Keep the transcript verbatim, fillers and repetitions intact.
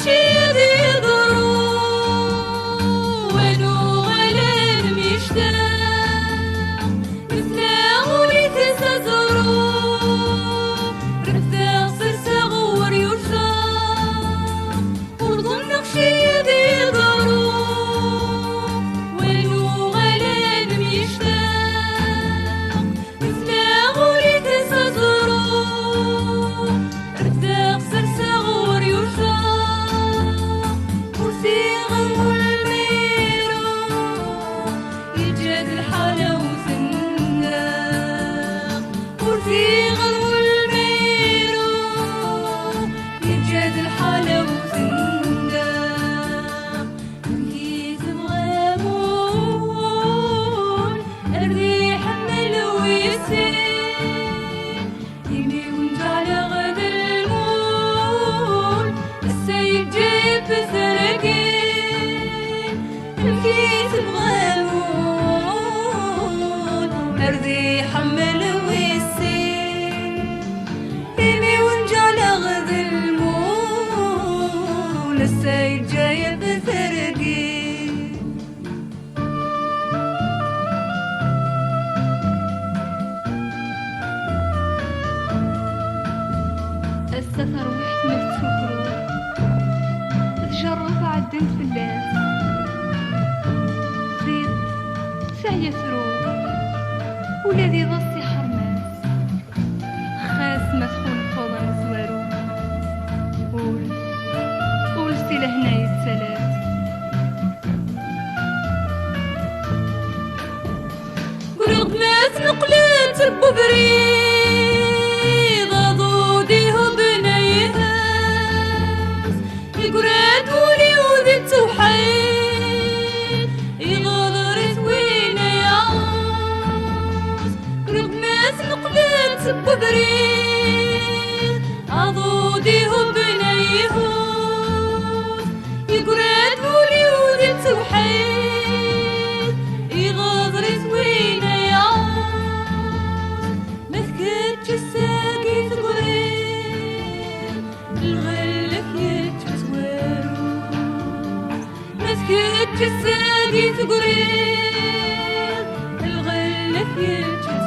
Cid iḍru, wanu ɣalan myectaq, nefna ur itess aẓru, refdeɣ serseɣ ur yucaq, ur ḍunneɣ cid iḍru, wanu ɣalan myectaq. Nefna ur itess aẓru, refdeɣ serseɣ ur yucaq. Ur fiɣ wul ma iruḥ, yeǧǧa-d lḥala u tenna. Ur fiɣ wul ma iruḥ, yeǧǧa-d lḥala u tenna. Amek i tebɣam ul, ar d iḥemmel wis sin. Imi wen-ǧɛleɣ d lmul, ass-a yeǧǧa-yi tergin. Amek i tebɣam ul, ar d iḥemmel wis sin. Imi wen-ǧɛleɣ d lmul, ass-a yeǧǧa-yi tergin. Ass-a tarwiḥt ma tettkukru, tjerreb ɛeddant fell-as. Tiṭ teɛya tru, ula d iḍes iḥerm-as. Xas ma txulfeḍ amezwaru, ul, ul si lehna yettalas. Ggreɣ-d ma tneqlet n ubrid, aḍu d-ihubben ayhas. Yegra-d wul-iw di tewḥidt, iɣder-it win ay aɣ-, Ggreɣ-d ma tneqlet n ubrid, aḍu d-ihubben ayhut. Yegra-d wul-iw di tewḥidt, iɣder-it win ay aɣ-, Ma d kečč ass-agi tegriḍ, lɣella-k yettwatwaru. Ma d kečč ass-agi tegriḍ, lɣella-k yettwatwaru.